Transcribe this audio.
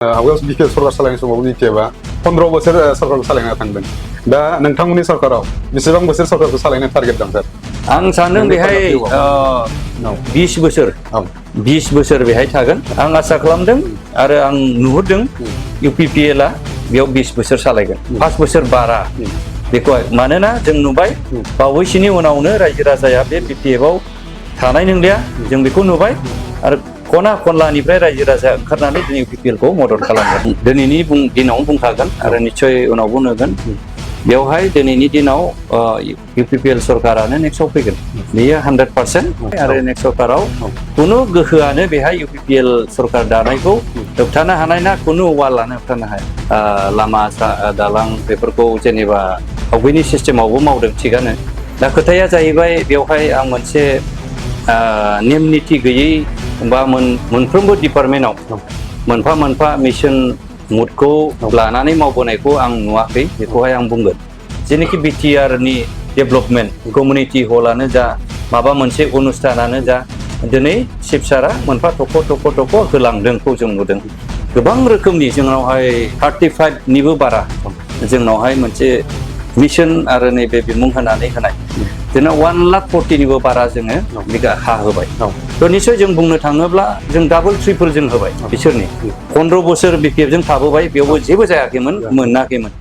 आवगायाव बिपिएल सरकार सालायनाय समाव बिटिएफआ 15 बोसोर सरकारखौ सालायना थांदों। दा नोंथांमोननि सरकाराव बेसेबां बोसोर सरकारखौ सालायनो टारगेट दं सार? आं सानदों बेहाय 20 बोसोर बेहाय थागोन आं आसा खालामदों आरो आं नुहुरदों इउपिपिएलआ बेयाव 20 बोसोर सालायगोन 5 बोसोर बारा बेखौहाय मानोना जों नुबाय बावैसोनि उनावनो रायजो राजाया बे बिपिएफआव थानाय नंलिया जों बेखौ नुबाय आरो खना खनलानिफ्राय रायजो राजा ओंखारनानै दिनै इउपिपिएलखौ मदद खालामगोन। दिनैनि दिनाव बुंखागोन आरो निश्चय उनावबो नुगोन बेवहाय दिनैनि दिनाव इउपिपिएल सरकारानो नेक्स्टआव फैगोन बेयो 100% आरो नेक्स्ट सरकाराव खुनु गोहोआनो बेहाय इउपिपिएल सरकार दानायखौ होबथानो हानाय ना खुनु वालानो होबथानो हाया। लामा दालां बेफोरखौ जेनेबा आवगायनि सिस्टेमावबो मावदों थिगानो। दा खोथाया जाहैबाय बेवहाय आं मोनसे नेम निथि गैयै बा मोनफ्रोमबो डिपार्टमेन्टआव मोनफा मोनफा मिशन मुडखौ लानानै मावबोनायखौ आं नुवाखै बेखौहाय आं बुंगोन। जेनोखि बिटिआरनि डेभेलपमेन्ट कमिउनिटि हलानो जा माबा मोनसे अनुष्ठानानो जा दिनै चिफ सारा मोनफा थख' होलांदोंखौ जों नुदों। गोबां रोखोमनि जोंनावहाय 35निबो बारा जोंनावहाय मोनसे मिशन आरो नैबे बिमुं होनानै होनाय जोंना 1,40,000निबो बारा जोङो बिगा हा होबाय। थ' निश्चय जों बुंनो थाङोब्ला जों डाबल ट्रिपल जों होबाय बिसोरनि 15 बोसोर बिपिएफजों थाबोबाय बेयावबो जेबो जायाखैमोन मोनाखैमोन।